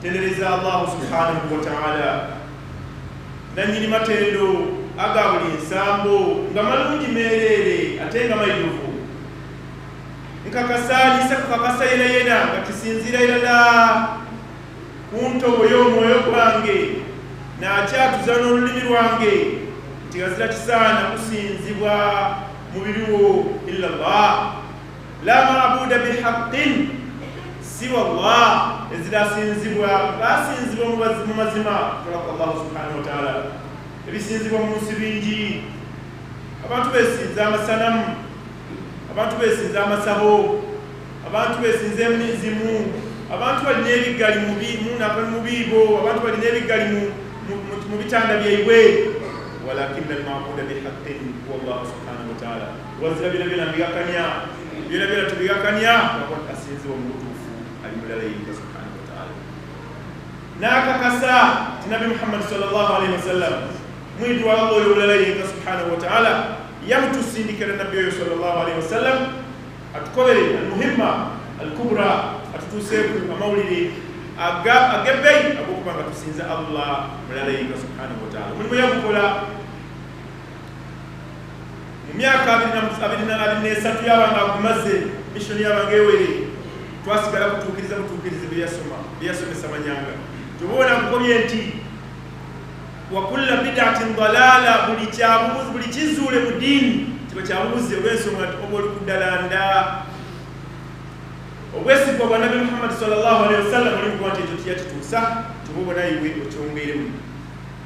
Tendereza Allah subhanahu wa ta'ala nanyini matendo aga buli nsambo nga malungi meerere ate nga mayirufu nkakasaalisa kukakasa yena yena nga kisinziira irala ku ntobo y'omwoyo gwange n'akyatuza n'olulimi lwange nti gazira kisaana kusinzibwa mubiriwo illa Allah la maabuda bihaqqin siwa Allah ezirasinzibwa basinzibwa mu mazima tolaka Allah subhanahu wa ta'ala. Ebisinzibwa mu nsi bingi, abantu besinza amasanamu, abantu besinza amasabo, abantu besinza emizimu, abantu balina ebigali mu biibo, abantu balina ebigali mu bitanda byaibwe. Walakinna almabuda bihaqqin huwa Allah subhanahu wa ta'ala. Wazira bina bina mbigakanya bina bina tubigakanya asinzibwa mu butuufu ali mulala yinka subhanahu wa ta'ala. N'akakasa ti Nabbi Muhammad sallallahu alaihi wasallam mwidu wa Allah oyo mulala yinka subhanahu wa ta'ala yamutusindikira Nabbi oyo sallallahu alaihi wasallam atukobere almuhimma alkubra atutuuseeku amawulire ag'ebbeeyi ag'okuba nga tusinza Allah mulala yinka subhanahu wa ta'ala. Omulimu yagukola mu myaka 23 yabanga agumaze, mishoni yabanga ewere, twasigala kutuukiriza butuukirizi byeyasomesa manyanga. Tubona nkukobye nti wa kulla bid'atin dalala, buli kyabubuzi buli kizuule mu ddiini kiba kyabubuzi olw'ensonga nti oba oli kuddalanda. Obwesigwa bwa Nabbi Muhammad sallallahu alaihi wasallam oli kuba nti ekyo tiyakituusa, tububona iwe okyongeiremu.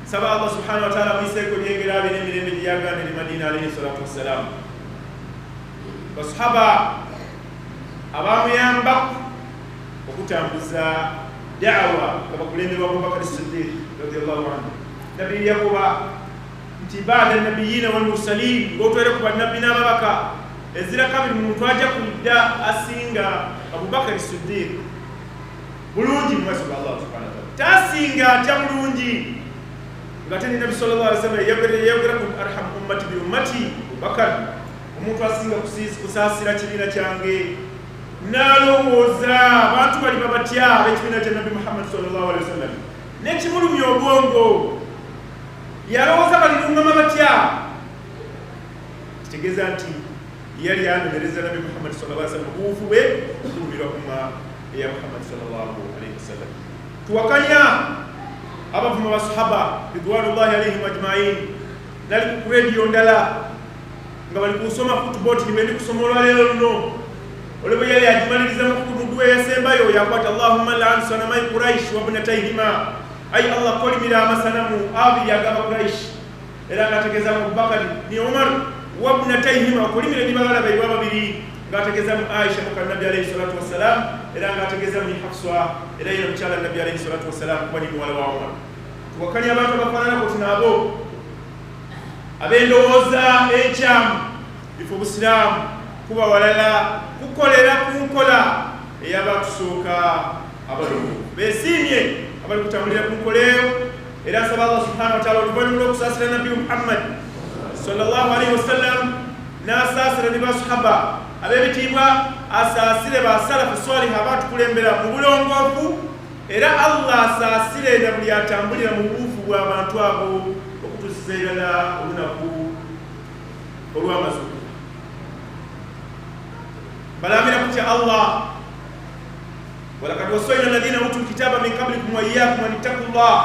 Nsaba Allah subhanahu wa ta'ala muyiseeko ebyengera bye n'emirembe gye yagaana eri Madina alayhi salatu wassalam. Basahaba abamuyambaku okutambuza da'wa nga bakulemberwa Abubakar Siddiq radiyallahu anhu. Nabbi yakuba nti ba'da nabiyina wal mursalin, ng'otwere ku bannabbi n'ababaka ezira kabiri muntu ajja kudda asinga Abubakar Siddiq bulungi mu maaso ga Allah subhanahu wa ta'ala. Tasinga atya bulungi nga ate ne Nabbi sallallahu alaihi wasallam yayogera ku arham ummati bi ummati Abubakar, omuntu asinga kusaasira kibiina kyange. N'alowooza abantu bali babatya ab'ekibiina kya Nabbi Muhammad sallallahu alaihi wasallam, n'ekimulumya obwongo yalowooza balirungama batya. Kitegeeza nti yali anonereza Nabbi Muhammad sallallahu alaihi wasallam obuwufu bwe okulumirwa umma eya Muhammad sallallahu alaihi wasallam. Tuwakanya abavuma basahaba ridwanullahi alaihim ajmain. Nali ku radio ndala nga bali kusoma football, nibendi kusoma olwaleero luno olwo yali agimaliriza mu kududu eyasembayo yakwata Allahumma la'an sanamai Quraish wa ibnatayhima, ay Allah kolimira amasanamu abiri agaba Quraish, era ng'ategeeza mu Abubakar ni Umar wa ibnatayhima, okolimira ni bagala baibwe ababiri, ng'ategeeza mu Aisha muka Nabbi alayhi salatu wassalam, era ng'ategeeza mu Hafsa era yena mukyala Nabbi alayhi salatu wassalam kuba ni muwala wa Umar. Tuwakanya abantu abafaananako tunaabo ab'endowooza enkyamu ife obusiraamu kuba walala kukolera ku nkola ey'abatusooka abalongo beesiimye abali kutambulira ku nkola eyo. Era nsaba Allah subhanahu wa ta'ala oluvannyuma lw'okusaasira Nabbi Muhammad sallallahu alaihi wasallam n'asaasira ne basahaba ab'ebitiibwa, asaasire basalafu swaliha abatukulembera mu bulongoofu, era Allah asaasire na buli atambulira mu buufu bw'abantu abo okutuusiza irala olunaku olw'amazuukuko. Balamira kutya Allah, walakad wasoyna alladhina utul kitaba min qablikum wa iyyakum an ittaqullah.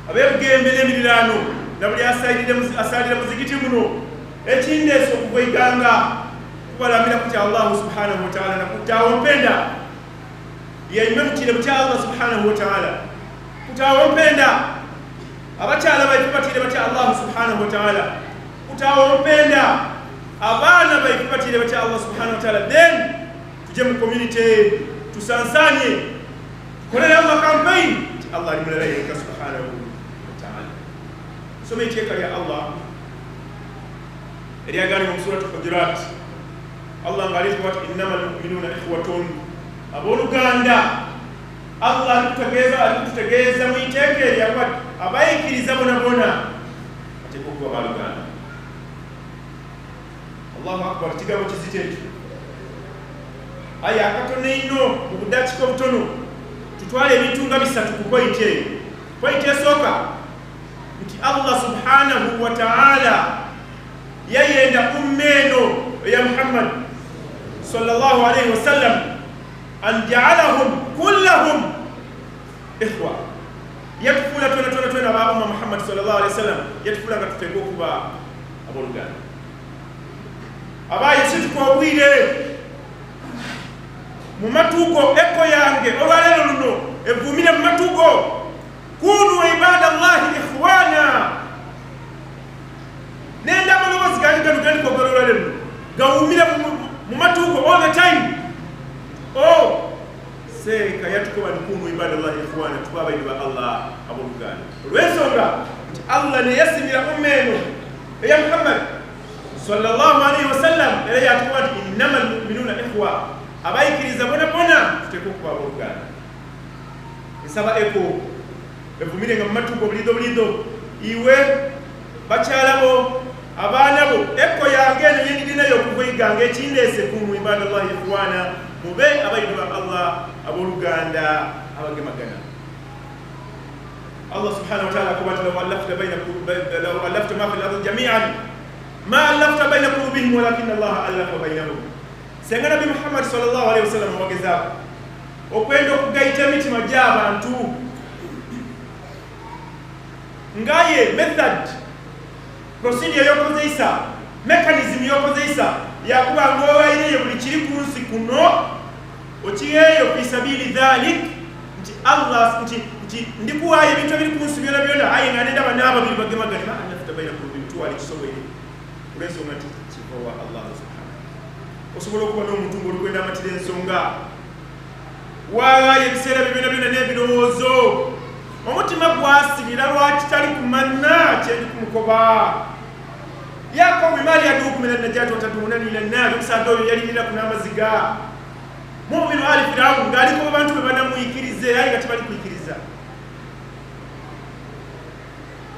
Ab'ebugembe n'emiriraano na buli asalira muzigiti muno ekindeesa okuva iganga kubalamira kutya Allah subhanahu wa ta'ala nakutaawo mpenda yaime mutire mutya Allah subhanahu wa ta'ala kutaawo mpenda abakyala baife batire batya Allah subhanahu wa ta'ala kutaawo mpenda abaana baife batire batya Allah subhanahu wa ta'ala. Then tuje mu community tusansanye tukolere Allah campaign nti Allah ali mulala yenka subhanahu wa ta'ala. Soma etteeka lya Allah eryagaanibwa mu suratu Hujurat. Allah ng'aleetebwa nti innamal mu'minuuna ikhwatun, abooluganda. Allah alikututegeeza mu iteeka eryo abayikiriza bona bona bateekwa okuba baluganda. Allahu akbar, kigambo kizito ekyo. Aye akatono ino mu budakiika obutono Tutwale ebintu nga bisatu ku pointi eyo. Pointi esooka nti Allah subhanahu wa ta'ala yayenda umma eno eya Muhammad sallallahu alaihi wasallam an ja'alahum kullahum ikhwa, yatufuula twena twena twena aba umma Muhammad sallallahu alaihi wasallam, yatufuula nga tuteekwa okuba abooluganda. Abaye situkobwire mu matugo eko yange olwaleero luno evumire mu matugo kunu ibadallahi ikhwana. Nenda amaloboozi gange gano gandikogera olwaleero luno gawumire mu matugo all the time. Oh, seeka yatukoba nti kunu ibadallahi ikhwana, tuba abayidu ba Allah abooluganda, olw'ensonga nti Allah ne yasimira umma eno eya Muhammad sallallahu alaihi wasallam, era yatukoba nti innama almuminuna ikhwa, abayikiriza bona bona tuteekwa okuba abooluganda. Nsaba eko evumire nga mu matugo bulido bulido, iwe bakyala bo abaana bo, eko yange eno yendidinayo okuva iganga ekindeese kunu ibadallahi ikhwana, mube abayidu ba Allah abooluganda abagemagana. Allah subhanahu wa ta'ala akuba nti law allafta ma fil ardi jami'an ma allafta baina qulubihim walakin Allah allafa bainahum. Senga Nabi Muhammad sallallahu alaihi wasallam wagezaako okwenda okugaita emitima gy'abantu ngaye method procedure y'okukozesa mechanism y'okukozesa yakuba ng'owaireyo buli kiri ku nsi kuno okiyeeyo fi sabili dhalik, nti Allah nti ndikuwaayo ebintu ebiri ku nsi byona byona, aye nga nenda banaababiri bagemagane ma allafta baina qulubihim, tuwali kisoboire olw'ensonga nti kiva wa Allah subhanahu. Osobola okuba n'omuntu ng'olikwenda amatira ensonga waawaayo ebiseera byo byona byona n'ebirowoozo, omutima gwasibira lwaki tali kumanna kyendi kumukoba yakobi maali aduuku mina najati watadunani ila nnaari. Omusaadde oyo yalirira ku n'amaziga muminu ali Firawuni ng'aliko abantu be banamuyikiriza, aye nga tebali kuyikiriza,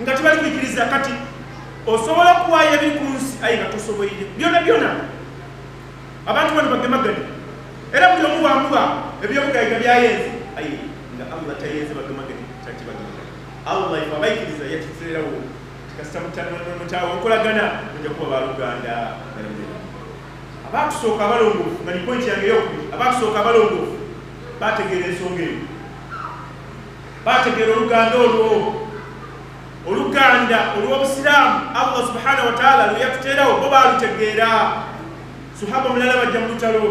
nga tebali kuyikiriza. Kati osobola okuwaayo ebiri ku nsi aye nga tosoboire byona byona. Abantu bano bagemagane era buli omu wamuwa ebyobugayiga byayenze, aye nga Allah tayenze bagemagane, takibagemagane. Allah ife abayikiriza yatuteerawo kasita mutawo nkolagana mujja kuba baluganda. Abatusooka abalongoofu, nga ni pointi yange eyokubiri, abatusooka abalongoofu bategeera ensonga eyo, bategeera oluganda olwo, oluganda olw'obusiraamu Allah subhanahu wa ta'ala lwe yatuteerawo, bo baalutegeera. Suhaba mulala bajja mu lutalo,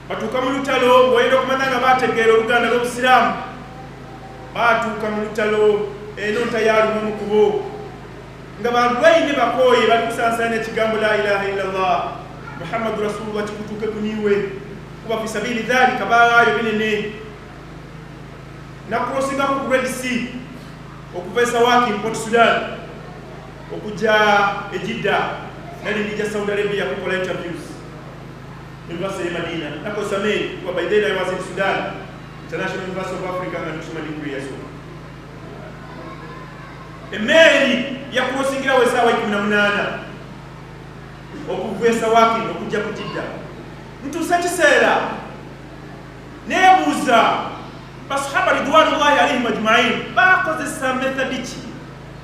batuuka mu lutalo ng'oyenda okumanya nga bategeera oluganda lw'obusiraamu. Batuuka mu lutalo eno ntayaaluma omukubo nga balwaine bakooye, bali kusansaanya ekigambo la ilaha illallah Muhammadu rasulullah kikutuuke kuniiwe, kuba fi sabili dhalika baawaayo binene. Nakurosingako ku Red Sea okuva e Sawakin Port Sudan okujja e Jidda, nali ndija Saudi Arabia kukola interviews University ye Madina, nakozesa meeri kuba by then I was in Sudan International University of Africa nga ndikusoma degree yasooka. Emeeri yakurosingirawo esaawa 18 okuva e Sawakin okujja ku Jidda. Ntuuse kiseera neebuuza basahaba ridwanullahi alaihim ajmain bakozesa method ki,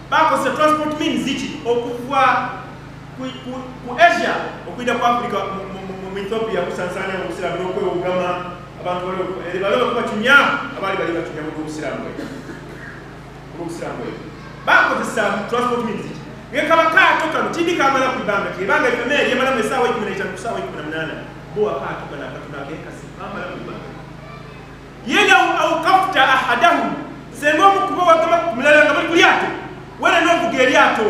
bakozesa transport means ki okuva ku Asia okuyita ku Africa mu Ethiopia kusansaanya obusiraamu n'okwewugama abantu balobe kubacunya abaali bali bacunya mu obusiraamu bwe. Bakozesa transport means ki? Ngekaba kaato kano kindi kamala ku bbanga ki, ebanga efemeeri emalamu essaawa 15 ku ssaawa 18, bo akaato kano akatono akekasi kamala ku bbanga. Ye law awkafta ahadahum, senga omukuba wagema mulala nga bali ku lyato, wena n'ovuga eryato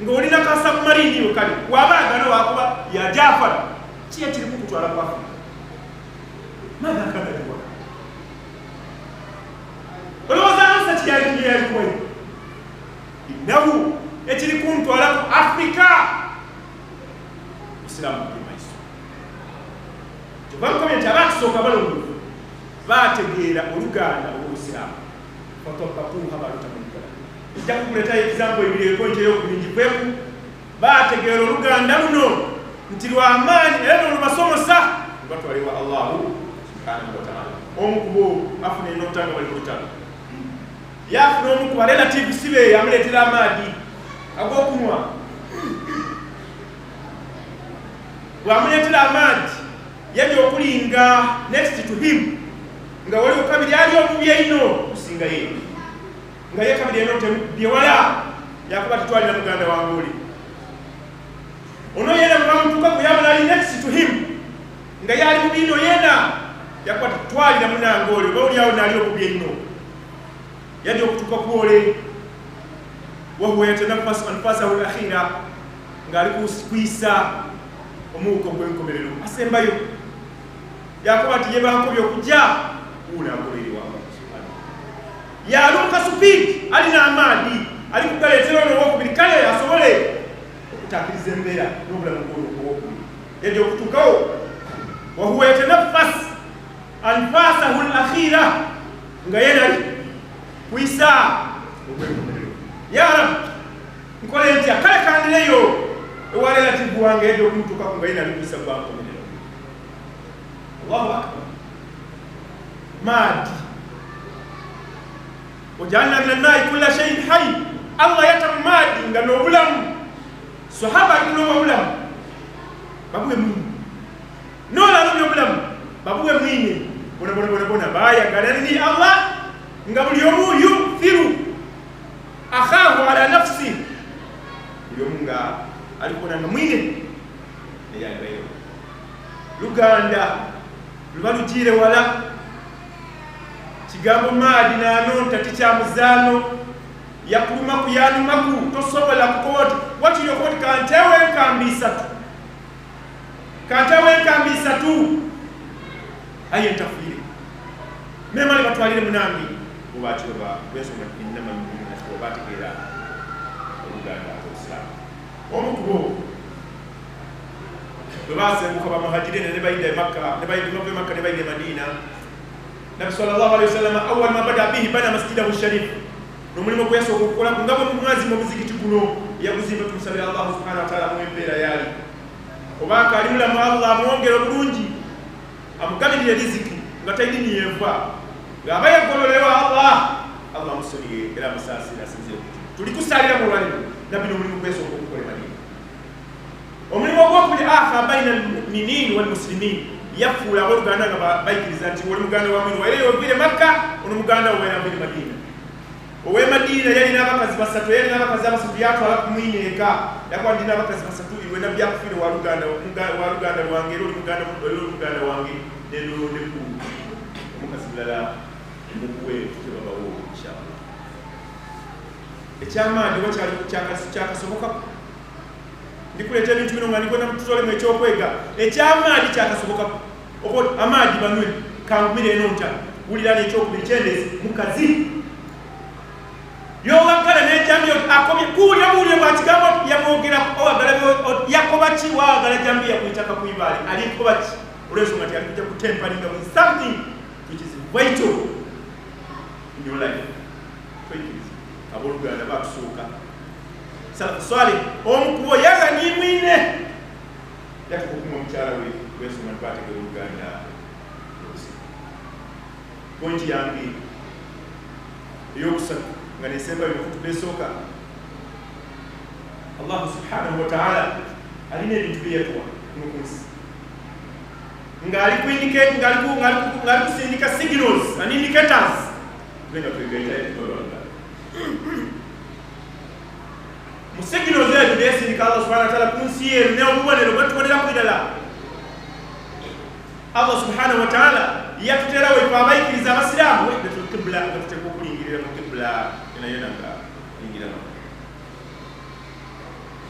ng'olina ka submarine yo, kale wabaagana wakuba ya Jafar, ki ekiri kukutwala ku Afrika? Madha kanadiwa olowooza ansa kiyali kiyalikuwayo innahu ekiri kuntwala ku Afrika busiraamu buli maiso. Kyova nkomye nti abatusooka balongoofu baategeera oluganda olw'obusiraamu fatabakuuha baluta munkola. Nja kukuleetayo example ebiri, epointi eyokubiri ngikweku. Baategeera oluganda luno nti lwamaanyi era nolubasomosa lubatwala ewa Allahu. Subhanahu wa ta'ala. Omukubo afuna enota nga bali mu lutalo, yafuna omu ku ba relatives be yamuleetera amaadi ag'okunywa. Bw'amuleetera amaadi, yajja okulinga next to him nga waliwo kabiri ali obubi einho okusinga ye, nga ye kabiri eno temukubye wala. Yakuba titwalira muganda wange oli ono yena bwebamutuukaku yabona ali next to him nga yali bubi ino yena, yakuba titwalira munange oli oba oliawo naali obubi einho. Yajja okutuuka ku ole wahuwa yatanafasu anfasahu al-akhira, ng'ali kwisa omuuka ogw'enkomerero asembayo, yakuba ati ye bankobye okujja wuuna akoleere wa Allah subhanahu. Yalumuka speed, alina amaadi ali kugaleetera ono owokubiri, kale asobole okutakiriza embeera n'obulamu bw'ono owokubiri. Yajja okutuukawo wahuwa yatanafas anfasahu al-akhira, nga yena ali kwisa ogw'enkomerero. Ya Rab, nkole ntya? Kale kandireyo ewa relative wange. Yajja okumutuukaku nga yena ali kwisa gwa nkomerero. Allahu akbar! Maadi, wajaalna min almai kulla shaiin hai. Allah yata mu maadi nga n'obulamu. Sahaba ali kuloba obulamu babuwe mwine, nolalobya obulamu babuwe mwine, bona bona bona bona bayagala ni Allah, nga buli omu yuthiru akhahu ala nafsi, buli omu nga ali kubona nga mwine neyalibayo. Luganda luba lugiire wala. Kigambo maadi nanonta tikyamuzaano, yakulumaku yanumaku, tosobola kukoba oti wakiri okuba oti kanteewo enkambi isatu, kanteewo enkambi isatu, aye ntafiire memale batwalire munange obakiroba lwensonga innama lmuminuna ikhwa, bategeera oluganda olusiraamu. Omu kubo bwe basenguka bamuhajirina ne baida e Makka, ne baida bava e Makka ne baida e Madina, Nabi sallallahu alaihi wasallam awwal ma bada bihi bana masjidahu sharif, n'omulimu gwe yasooka okukolaku nga bwe mwazimba omuzikiti guno, yaguzimba. Tumusabira Allahu subhanahu wa taala amuwa empeera yaali oba ali mulamu, Allah amwongere obulungi, amugabirire riziki nga talina niyenva ng'aba yagololewa Allah. Allah amusonyiye era amusaasire asinzire kuti tuli kusaalira mu olwaliro. Nabbi n'omulimu gwe yasooka okukola e Madina. Omulimu ogwokubiri, akha baina almuminin walmuslimin, yafuula abooluganda nga bayikiriza nti oli muganda wa mwini waire yoviire Makka, ono muganda wo waire aviire Madiina. Ow'e Madiina yalina abakazi basatu, yalina abakazi abasatu, yatwala ku mwine eka, yakuba ndina abakazi basatu, iwe Nabbi akufiire waluganda lwange, era oli muganda, era oli muganda wange, nendolondeku omukazi mulala mukuwe tutebabawo inshallah. Ekyamaani oba kyakasobokaku, ndikuleeta ebintu bino nga ndikwenda tutolemu ekyokwega. Ekyamaadi kyakasobokaku oba amaadi banywe kangumire eno nta wulira n'ekyokubiri kyendezi mukazi yowagala nejambiya akobye kuwulira buwulire bwa kigambo yamwogera owagala yakoba ki wawagala jambiya kuitaka kuibaale alikoba ki olw'ensonga nti alikujja kutemparinga with something which is vital in your life. Toyikiriza. Abooluganda batusooka salafu saleh, omu kubo yaga nimwine yatuka okunywa mukyala we lwensonga nti bategera oluganda obusibu. Pointi yange eyokusatu nga nesembayo mukutuba esooka, Allahu subhanahu wataala alina ebintu byeyatuwa kuno ku nsi ng'ali kusindika signals and indicators tube nga twegaitayo tubalwanga mu signals ezo byesindika Allah subhanahu wataala ku nsi yeru n'obubonero bwetuboneraku birala. Allah subhanahu wataala yatuterawo ife abayikiriza abasiraamu wahdatul qibla, nga tuteekwa okulingirira mu qibla yona yona nga lingira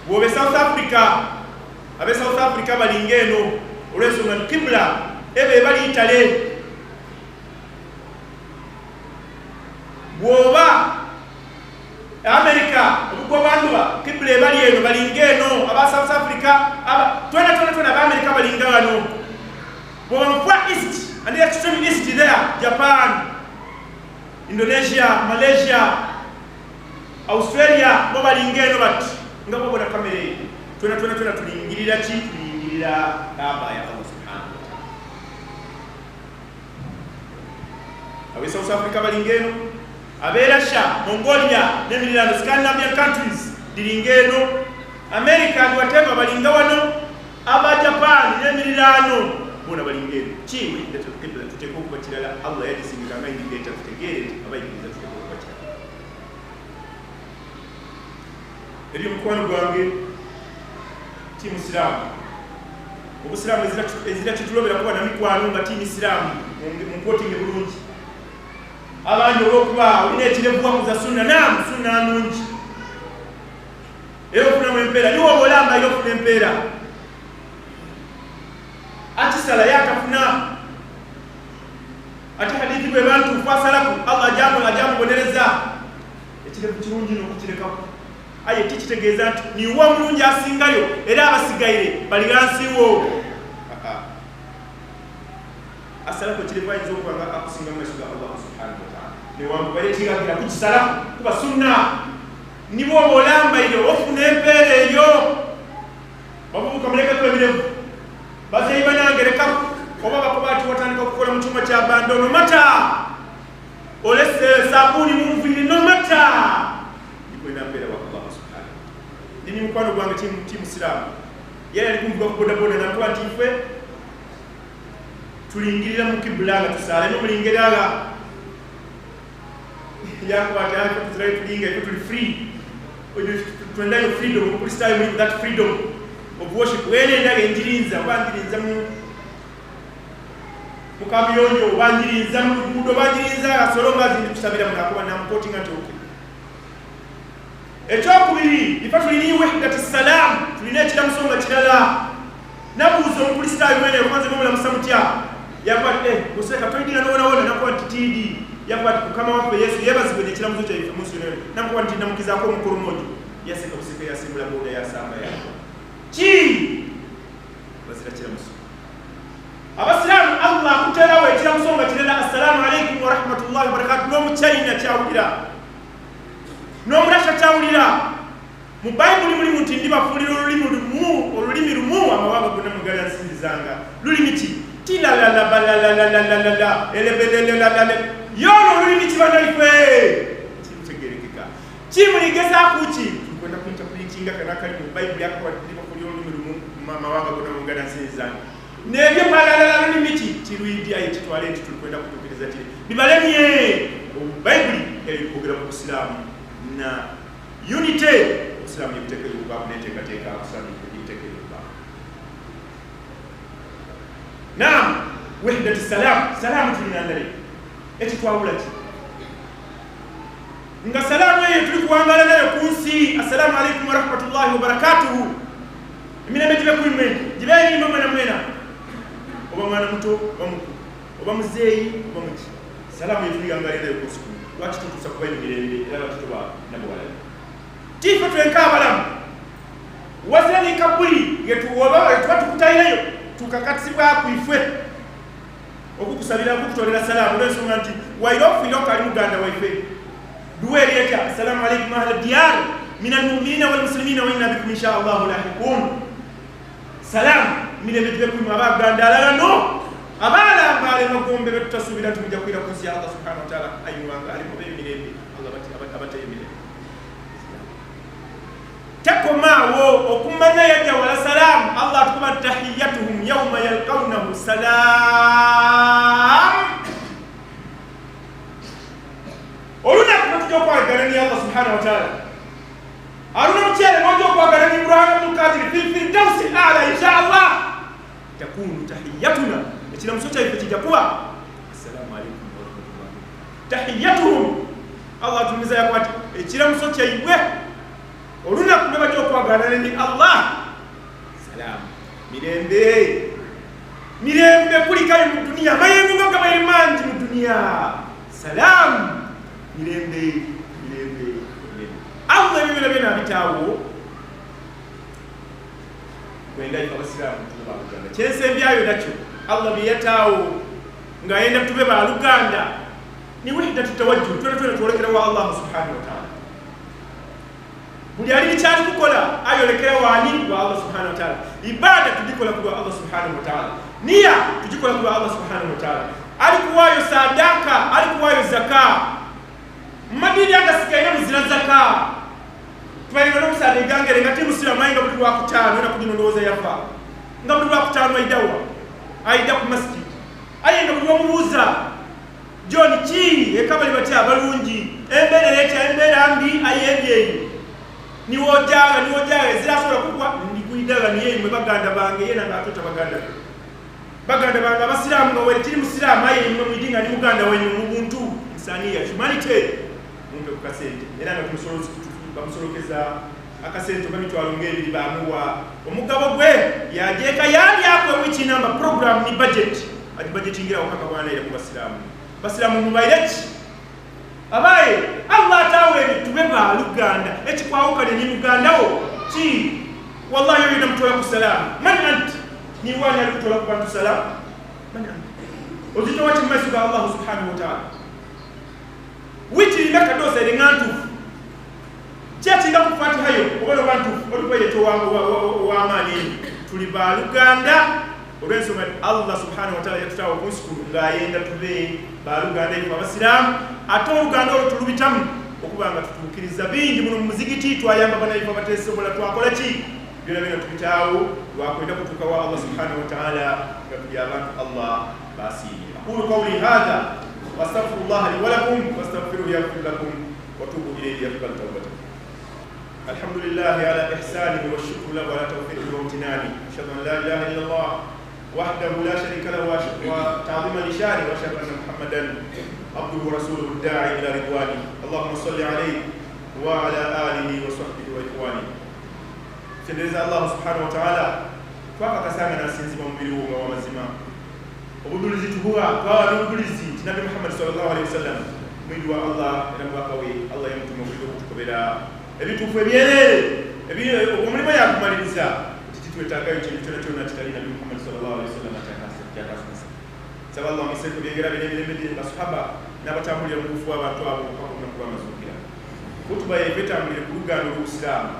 bwobe South Africa, abe South Africa balinga eno olw'ensonga nti qibla eba ebali Italy. Bw'oba America obugwa bwanduba, qibla ebali eno, balinga eno aba South Africa, twena twena twena aba America balinga wano. Bw'oba mu Far East and the extreme east there, Japan, Indonesia, Malaysia, Australia, bo balinga eno bati nga bwobona kamera eyo. Twena twena twena tulingirira ki? Tulingirira Kaaba ya Allah subhanahu wataala. Ab'e South Africa balinga eno, ab'e Russia, Mongolia n'emiriraano, Scandinavian countries diringa eno, America and whatever balinga wano, aba Japan n'emiriraano bona balinga eno. Ki wahdatul qibla tuteekwa okuba kirala. Allah yagisingika nga indicator tutegeere nti abayigiriza tuteekwa okuba kirala. Eri omukwano gwange ti musiraamu, obusiraamu ezira kitulobera kuba na mikwano nga ti misiraamu. Munkwotinge bulungi. Abangi olw'okuba olina ekirevu wakuza sunna, naamu, sunna nungi era ofunamu empeera, niwe oba olamba era ofuna empeera. Akisala yatafuna ate hadithi bwe bantuufu asalaku Allah ajamubonereza. Ekirevu kirungi n'okukirekaku, aye tikitegeeza nti niwe omulungi asingayo era abasigaire bali ghansiwo. Asalako ekirevu ayinza okuba nga akusinga mu maiso ga Allah subhanahu wataala, newankubadde kiragira kukisalaku kuba sunna. Niba oba olambaire ofuna empeera eyo. Bavubuka mulekeko ebirevu, bazeeyi banange lekaku, oba bakuba ati watandika okukola mu kyuma kya bando, no mata olese sabuuni mu nviiri, no mata ndikwenda mpeera wa Allah subhanahu. Ndini mukwano gwange ti musiraamu, yali ali kunvuga ku bodaboda nakuba nti ife tulingirira mu kibula nga tusaale nomulingiraga yakuba ati afe tuzirayo tulinga ife tuli free, twendayo freedom. Omukristaayo muli that freedom of worship, wenendaga enjirinza oba njirinza mu mukabuyonjo oba njirinza mu luguudo oba njirinza asolo nga zindi kusabira munakuba namukotinga nti okay. Ekyokubiri, ife tulina wahdati salam, tulina ekiramuso nga kirala. Nabuuza omukristaayo mwene kwanze mumulamusa mutya? Yakuba ati museka toyidira nowonawona. Nakuba nti tiidi. Yakuba ati mukama waffe Yesu yebazibwe, nekiramuso kyaife munsi yona. Nakuba nti namukizaako omukolomojo, yaseka buseka, yasimbula boda, yasamba yakuba ki bazira kiramuso. Abasiraamu Allah akuterawo ekiramuso nga kirala, assalamu alaikum warahmatullahi wabarakatu. N'omuchina kyawulira, n'omurasha kyawulira. Mu Bayibuli mulimu nti ndibafuulira olulimi lumu, olulimi lumu amawanga gonna mugala nsinzizanga. Lulimi ki? Tilalalabalalalalala elebelelelale yono olulimi kibanaife kimutegerekeka kimuligezaaku ki tukwenda kuinterpretinga kana kali mu Bayibuli akakuba ndibafuulira olulimi lumu amawanga gonna mugala nsinzizanga nebyo palalala lulimi ki kirwidi aye kitwale nti tulikwenda kutuukiriza kiri bibalemye. Bayibuli yali kwogera ku busiraamu na unity. Obusiraamu yebuteekeyo okubaaku n'enteekateeka, obusiraamu yebuteekeyo okubaaku. Naam, wahdati salaamu, salaamu tulina ndale, ekitwawula ki nga salaamu eyo tuli kuwangala nayo ku nsi? Assalaamu alaikum warahmatullahi wabarakatuhu, emirembe gibe kuimwe, gibe erimwe mwena mwena, oba mwana muto oba mukulu oba muzeeyi oba muki, salaamu yetuliyangalira nayo ku nsi kuno. Lwaki tutuusa kuba emirembe era lwaki tuba nabuwalala? Tiife twenka abalamu, wazira ni kabuli getuba tukutayireyo tukakatisibwaku ife okukusabira, okukutolera salaamu, olwensonga nti waire ofiire okali muganda waife. Duwa eri etya? Assalamu alaikum ahla diyar min almuminina walmuslimina wa inna bikum insha allahu lahiqun. Salaamu, mirembe gibe kuimwe abaganda alala no abalambaale magombe betutasuubira nti mujja kwira ku nsi ya Allah subhanahu wataala. Ayiwanga alimu bemirembe, Allah abateyo emirembe. Tekomaawo okumanya yajja wala salaamu. Allah atukuba tahiyatuhum yauma yalkaunahu salaam. Olunaku lwetujja okwagana ni Allah subhanahu wataala, aluna mukyere nojja okwagana ni Ibrahim abdulkadir fi firdausi ala insha Allah, takunu tahiyatuna, ekiramuso kyaife kijja kuba assalamu alaikum warahmatullahi. Tahiyatuhum, Allah atumiza yakuba nti ekiramuso kyaibwe olunaku lwe bajja okwagana ni Allah salaamu, mirembe, mirembe kulikayo mu duniya. Amayengo nga gabaire mangi mu duniya, salaamu, mirembe, mirembe, mirembe. Allah ebyo byona byona abitaawo kwenda ife abasiraamu tube baluganda. Kyensembyayo nakyo Allah bye yataawo ng'ayenda tube baluganda ni wahdatu tawajjuh, twena twena twolekera wa Allah subhanahu wataala. Buli ali kyali kukola ayolekera waani? Wa Allah subhanahu wataala. Ibada tugikola ku lwa Allah subhanahu wataala, niya tugikola ku lwa Allah subhanahu wataala. Ali kuwaayo sadaka, ali kuwaayo Tubalina n'omusaadha egangere nga ti musiraamu, aye nga buli lwakutaano enaku dhino ndowooza yafa, nga buli lwakutaano aidawa aida ku masjid, aye nga buli lwomubuuza John ki eka bali batya abalungi, embeera etya, embeera mbi, aye ebyeyo niwojaaga niwojaaga ezirasobola kugwa ndikwidaga niye imwe baganda bange, yena nga atweta baganda be, baganda bange abasiraamu, nga were tiri musiraamu, aye imwe mwidi nga ni muganda waimwe mu buntu insaniya humanity, mumpe ku kasente. Era nga bamusolokeza akasente oba emitwalo ng'ebiri, bamuwa omugabo gwe yajeeka yalyako ewiki namba. Program ni budget agibudgetingirawo kakabwana mu basiraamu. Basiraamu mubaire ki? Abaye Allah atawe tube baluganda, ekikwawukane ni mugandawo ki? Wallahi oyo namutola ku salaamu, man anti ni wani ali kutola ku bantu salaamu? Man anti ozitowa ki mu maiso ga Allah subhanahu wa ta'ala? Wiki imeka dosa eringa ntuufu kyekinga ku fatihayo oba noba ntuufu olikubaire ow'amaanyi eno. Tuli baluganda olw'ensonga Allah subhanahu wa ta'ala yatutawo ku nsi kuno ng'ayenda tube baluganda ife abasiraamu, ate oluganda olwo tulubitamu okuba nga tutuukiriza bingi muno mu muzigiti, twayamba banaife abateesobola, twakola ki, byona byona tubitaawo lwakwenda kutuuka wa Allah subhanahu wa ta'ala nga tuli abantu Allah basiimye. Aqulu qawli hadha wastaghfiru llaha li walakum wastaghfiruhu yaghfir lakum watubu ilayhi yaqbal tawbatakum. الحمد لله على إحسانه والشكر له على توفيقه وامتنانه، أشهد أن لا إله إلا الله وحده لا شريك له وتعظيما لشانه، وأشهد أن محمدا عبده ورسوله الداعي إلى رضوانه، اللهم صل عليه وعلى آله وصحبه وإخوانه. Tendereza Allah subhanahu wa ta'ala, twakakasanga nasinzibwa mubiri wo nga wamazima, obujulizi tubuwa twawa n'obujulizi nti Nabbi Muhammad sallallahu alaihi wasallam mwidu wa Allah era mubaka we. Allah yamutuma okujja okutukobera ebituufu ebyerere, omulimu yakumaliriza nti titwetaagayo kintu kyona kyona kitali Nabbi Muhammad sallallahu alaihi wasallam kyakasomesa. Saba Allah amuseeko byengera bino emirembe gye, basahaba n'abatambulira mu bufu abantu abo paka olunaku lw'amazuukira. Kutuba yaife etambulire ku luganda olw'obusiraamu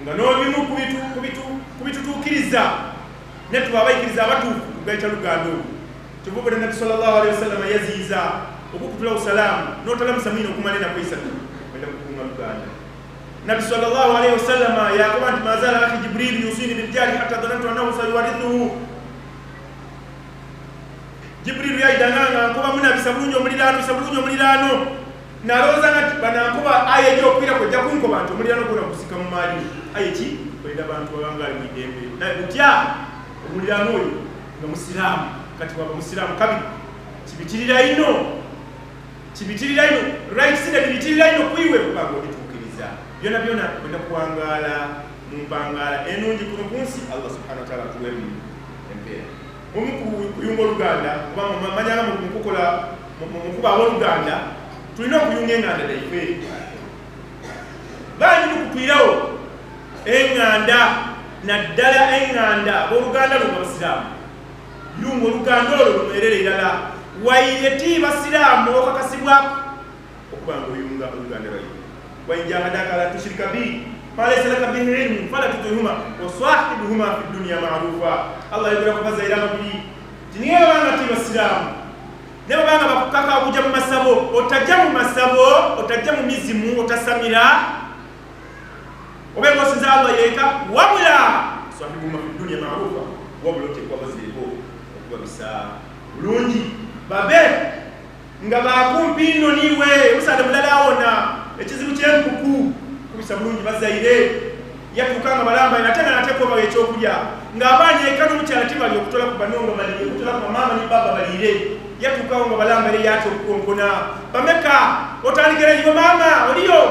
nga n'obimu ku bitutuukiriza ne tuba abayikiriza abatuufu kugaita luganda olwo. Kyova obona Nabbi sallallahu alaihi wasallam yaziyiza okukutulawo salaamu n'otalamusa mwine okumala enaku 3, wenda kukuuma luganda. Nabbi sallallahu alaihi wasallam yakoba nti mazala akhi Jibril yusini biljari hatta dhanantu annahu sayuwarithuhu. Jibrilu yaidanga nkuba munabisa bulungi omuliraano, bisa bulungi omuliraano, nalowooza nga nti banankuba aya egyokwira kwejja kunkoba nti omuliraano guna gusika mu maali, aye ki kwenda bantu babanga ali mu idembe naye butya omuliraano oyo nga musiraamu. Kati waba musiraamu kabiri kibitirira ino, kibitirira ino rights ne bibitirira ino kwiwe kubanga obituukiriza byona byona kwenda kuwangaala mu mpangaala enungi kuno ku nsi. Allah subhanahu wa ta'ala atuwemu empeera mumu kuyunga oluganda, kuba manyanga mukukola mukuba abooluganda tulina okuyunga enganda daife bangi mukutwirawo enganda, naddala enganda abooluganda lwo abasiraamu. Yunga oluganda olwo lumerere irala waire ti basiraamu okakasibwako okuba nga oyunga oluganda lwaibwe. Wain jahadaka ala tushrika bi ma laysa laka bihi ilmu fala tutihuma wasahibuhuma fi dunya marufa. Allah yogera ku bazaire ababiri ti niye babanga ti basiraamu ne babanga bakukaka okuja mu masabo, otajja mu masabo, otajja mu mizimu, otasamira, obe ng'osinza Allah yeka, wabula sahibuhuma fi dunya marufa, wabula otekwa bazairebo okubabisa bulungi babe nga bakumpi nno niwe. Omusaadha mulala awona ekizibu ky'empuku kubisa bulungi bazaire, yatuuka nga balambaire ate nga nateekwa obawa ekyokulya ng'abaana eka n'omukyala tibali okutola ku bano nga balire, okutola ku bamaama ne baba balire, yatuukawo nga balambaire yatya okukonkona bameka otandikira iwe maama oliyo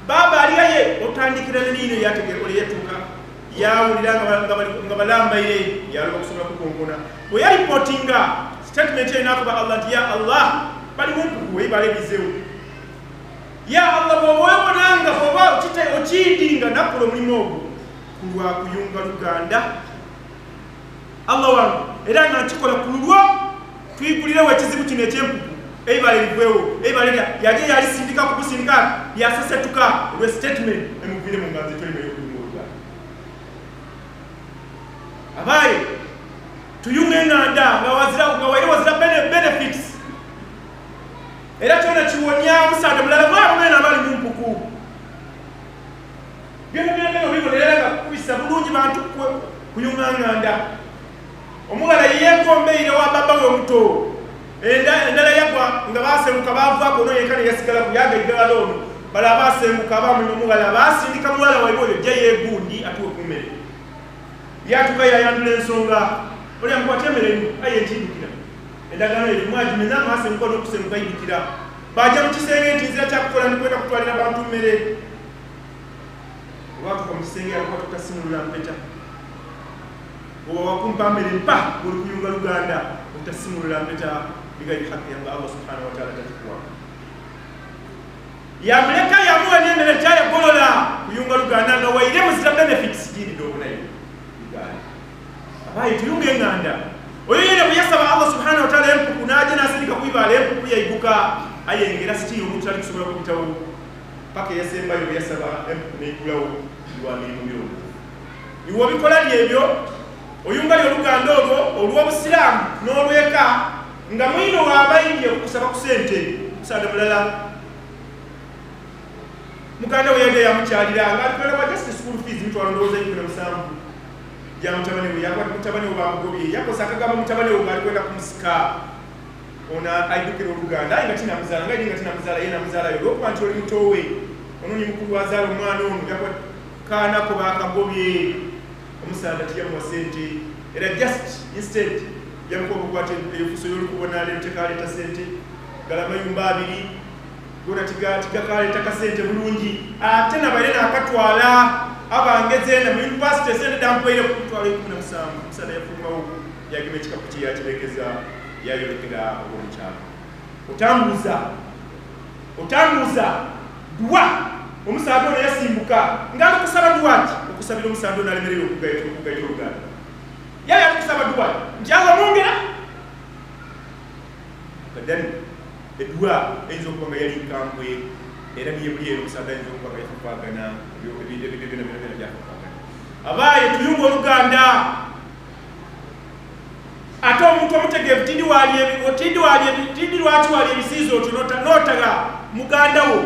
baba aliyaye otandikira neniino yategera ole yatuuka yawulira nga balambaire yaloba okusobola kukonkona. Bwe yalipotinga statement eyo n'akuba Allah nti ya Allah bali mu mpuku ebalebizeewo, ya Allah bw'oba oyobonanga oba okiidinga nakola omulimu ogwo ku lwa kuyunga luganda, Allah wange era nga nkikola ku lulwo, tuyigulirewo ekizibu kino ekyempuku eibale liveewo. Eibale yaje yalisindika kukusindika lyasesetuka olwe statement emuvire mu nganzi tolima ey'okuyunga oluganda. Abaye tuyunga enganda nga waire wazira benefits, era kyona kiwonya omusaadha mulala mwabo bena abali mu mpuku. nganda omugala yeekombeire wa baba we omuto endala yagwa nga basenguka bavaako ono yekka ne yasigala ku yagaigala ono bala abasenguka abamulimu omugala basindika muwala waibwe oyo jja yeegundi atuwe ku mmere yatuka yayandula ensonga olya mukwate emmere aye ntidukira endagaano yetu mwagimenya mwasenguka n'okusenguka idukira bajja mu kisenge nti nzira kyakukola ndikwenda kutwalira bantu mmere olwatuka mu kisenge yakuba tutasimulula mpeta oba wakumpa mmere mpa buli kuyunga luganda otasimulula mpeta bigairi haki yanga Allah subhanahu wa ta'ala tatikuwa yamuleka yamuwa n'emmere kyayagolola kuyunga luganda nga waire muzira benefits giri dobunayo uganda abaye tuyunga enganda oyo yena bwe yasaba Allah subhanahu wa ta'ala empuku n'ajja n'asindika kuibaala empuku yayiguka ayengera sitiyo omuntu tali kusobola kubitawo paka yasembayo bwe yasaba empuku n'eggulawo lwa mirimu byona iwe obikola lyebyo oyunga oluganda olwo olw'obusiraamu n'olweka nga mwino waabayinje okusaba ku sente musaada mulala muganda we yadde yamukyalira nga alikwenda kwa just school fees mitwalo ndowooza 17 gya mutabani we yakwata mutabani we bamugobye yakosa akagamba mutabani we ng'alikwenda kumusika ono aidukira oluganda aye nga tinamuzaala nga nga tinamuzaala ye namuzaalayo olwokuba nti oli mutowe ono ni mukulu azaala omwana ono yakwata kaanako baakagobye omusaada tiyamuwa sente era just instead yamukuba bukwata efuso y'olukubona leero tekaleeta sente gala amayumba abiri gona tigakaleeta kasente bulungi ate nabaire naakatwala abangeze na mu university sente dampoire kutwala 17 omusaada yafulumawo yagema ekikapu kye yakirekeza yayolekera olw'omukyalo otambuza duwa omusaada ono yasimbuka ng'ali kusaba duwa ki okusabira omusaada ono alemererwa okugaita oluganda yali ali kusaba duwa nti Allah mwongera kaddani edduwa eyinza okuba nga yali nkambwe era niye buli ero omusaada ayinza okuba nga yafafaagana ebintu byona byona byona byafafaagana abaaye tuyunga oluganda ate omuntu omutegeevu tindi lwaki wali ebisiizo otyo n'otaga muganda wo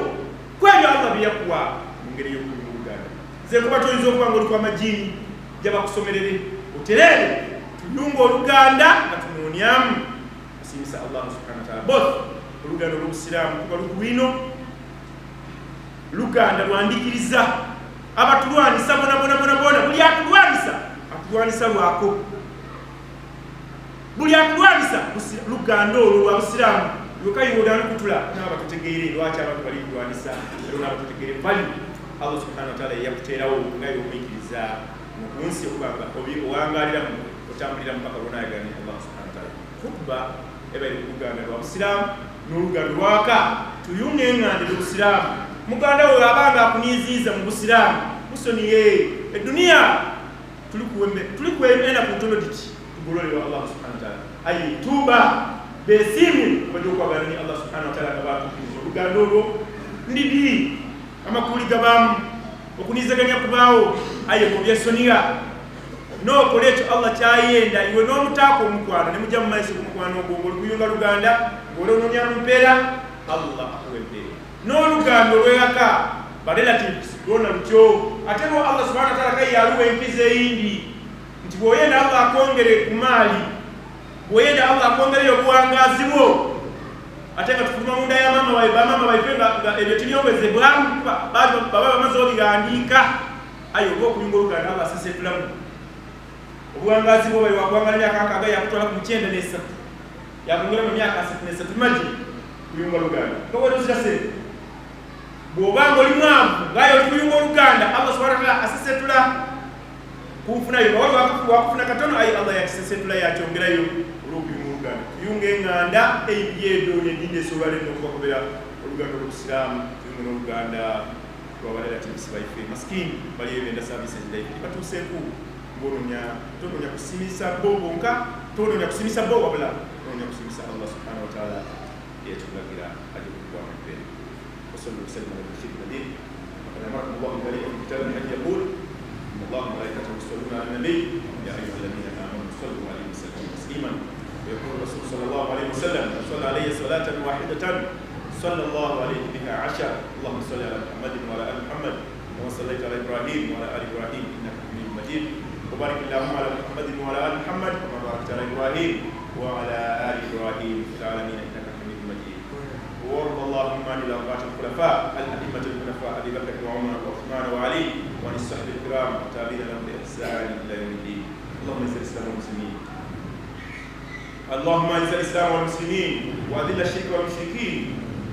kwebyo Allah bye yakuwa mu ngeri y'okuyunga oluganda nze kuba toyinza okuba nga oli kwa majiini jabakusomerere otereere tuyunga oluganda nga tunoonyamu kusiimisa Allah subhanahu wa ta'ala both oluganda olw'obusiraamu kuba lukwino luganda lwandikiriza abatulwanisa bona bona bona bona buli atulwanisa atulwanisa lwako buli atulwanisa luganda olwo lwa busiraamu yokayiwoda nkutula n'abatutegeere lwaki abantu bali kulwanisa era n'abatutegeere value Allah subhanahu wa ta'ala yakuteerawo nga y'omuyigiriza mu nsi okuba nga owangaliramu otambulira mpaka lw'onaayagala Allah subhanahu wa ta'ala khutba eba eri ku luganda lwa busiraamu n'oluganda lwaka tuyunge enganda y'obusiraamu muganda we abanga akuniiziiza mu busiraamu musoniye eduniya tuli kuwemena ku ntono diti tugololerwa Allah subhanahu wa ta'ala ayi tuba besiimye obadde okwagala ni Allah subhanahu wa ta'ala nga batuukiriza oluganda olwo ndidi amakuli gabaamu okunizaganya kubaawo aye mubyesoniga n'okola ekyo Allah kyayenda iwe n'omutaako omukwano ne mujja mu maiso ku mukwano ogwo ng'oli kuyunga luganda ng'oli onoonyamu mpeera Allah akuwa empeera n'oluganda olw'ewaka ba relatives lwona lutyo ate lwo Allah subhanahu wa ta'ala kaye yaluwa enkizo eyindi nti bw'oyenda Allah akwongere ku maali bw'oyenda Allah akwongereyo obuwangaazi bwo ate nga tufuluma munda ya mama waife bamama baife nga ebyo tibyongezebwamu baba bamaze obigandiika aye olw'okuyunga oluganda Allah asesetulamu obuwangaazi bwo bali wakuwangala emyaka 6 yakutwala ku 93 yakwongera mu myaka 33 imagine kuyunga luganda kaweruzira sente bw'obanga oli mwavu ngaye oli kuyunga oluganda Allah subhanahu wa ta'ala asesetula kunfunayo nga wali wakufuna katono aye Allah yakisesetula yakyongerayo olw'okuyunga oluganda tuyunga enganda eibyedo neddiini esobola leno okubakobera oluganda olw'obusiraamu tuyunge n'oluganda lwaba relatives baife maskini baliyo benda services daife tibatuuseeku ng'ononya tononya kusimisa bo bonka tononya kusimisa bo wabula tononya kusimisa Allah subhanahu wa ta'ala eyatulagira ajja kukuwa empeera وصلوا وسلموا على البشير النذير وقد امركم الله بذلك في كتابه الذي يقول ان الله وملائكته يصلون على النبي يا ايها الذين امنوا صلوا عليه وسلموا تسليما ويقول الرسول صلى الله عليه وسلم من صلى عليه صلاه واحده صلى الله عليه بها عشر اللهم صل على محمد وعلى ال محمد كما صليت على ابراهيم وعلى ال ابراهيم انك حميد مجيد. وبارك اللهم على محمد وعلى ال محمد كما باركت على ابراهيم وعلى ال ابراهيم في العالمين انك حميد مجيد. وارض اللهم عن الاربعه الخلفاء الائمه الخلفاء ابي بكر وعمر وعثمان وعلي وعن الصحب الكرام والتابعين لهم باحسان الى يوم الدين. اللهم اعز الاسلام والمسلمين. اللهم اعز الاسلام والمسلمين واذل الشرك والمشركين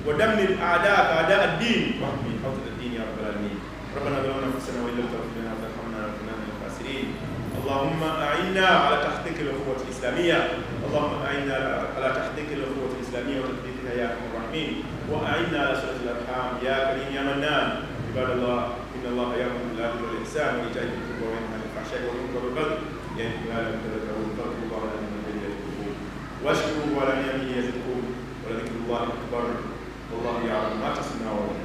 ودمر اعداءك اعداء الدين واحمي حوزه الدين يا رب العالمين. ربنا ظلمنا انفسنا وان لم تغفر لنا وترحمنا لنكونن من الخاسرين. اللهم اعنا على تحقيق الاخوه الاسلاميه، اللهم اعنا على تحقيق الاخوه الاسلاميه وتطبيقها يا ارحم الراحمين، واعنا على صله الارحام يا كريم يا منان. عباد الله، ان الله يامر بالعدل والاحسان وايتاء ذي القربى وينهى عن الفحشاء والمنكر والبغي يعظكم لعلكم تذكرون. فاذكروا الله العظيم الجليل يذكركم واشكروه على نعمه يزدكم، ولذكر الله اكبر، والله يعلم ما تصنعون.